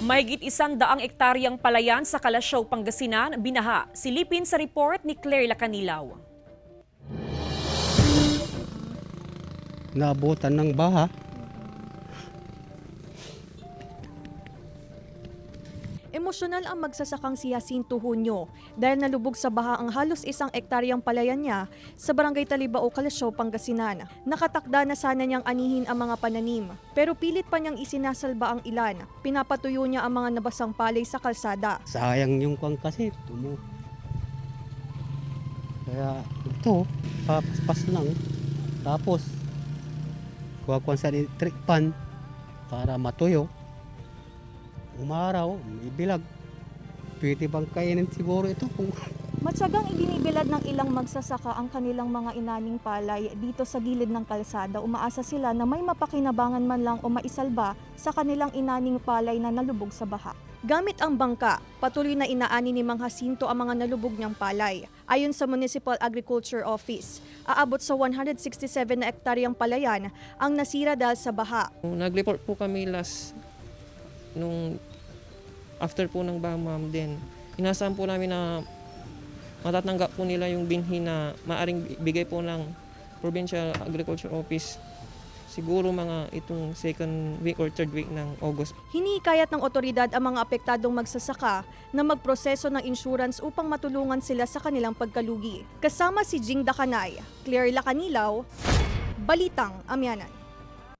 Mahigit 100 ektaryang palayan sa Calasiao, Pangasinan, binaha. Silipin sa report ni Claire Lacanilaw. Naabutan ng baha. Emosyonal ang magsasakang si Jacinto Junio dahil nalubog sa baha ang halos 1 ektaryang palayan niya sa Barangay Talibao, Calasiao, Pangasinan. Nakatakda na sana niyang anihin ang mga pananim, pero pilit pa niyang isinasalba ang ilan. Pinapatuyo niya ang mga nabasang palay sa kalsada. Sayang yung kwan kasi, tumo. Kaya ito, papaspas lang. Tapos, kuha sa electric pan para matuyo. Umaraw, ibilag. Pwede bang kainin siguro ito kung Matyagang ibinibilad ng ilang magsasaka ang kanilang mga inaning palay dito sa gilid ng kalsada. Umaasa sila na may mapakinabangan man lang o maisalba sa kanilang inaning palay na nalubog sa baha. Gamit ang bangka, patuloy na inaani ni Mang Jacinto ang mga nalubog niyang palay. Ayon sa Municipal Agriculture Office, aabot sa 167 na ektaryang palayan ang nasira dahil sa baha. Nag-report po kami last nung after po ng baha, ma'am, din. Inasahan po namin na matatanggap po nila yung binhi na maaring bigay po ng Provincial Agriculture Office siguro mga itong second week or third week ng August. Hinihikayat ng otoridad ang mga apektadong magsasaka na magproseso ng insurance upang matulungan sila sa kanilang pagkalugi. Kasama si Jing Dakanay, Claire Lacanilaw, Balitang Amianan.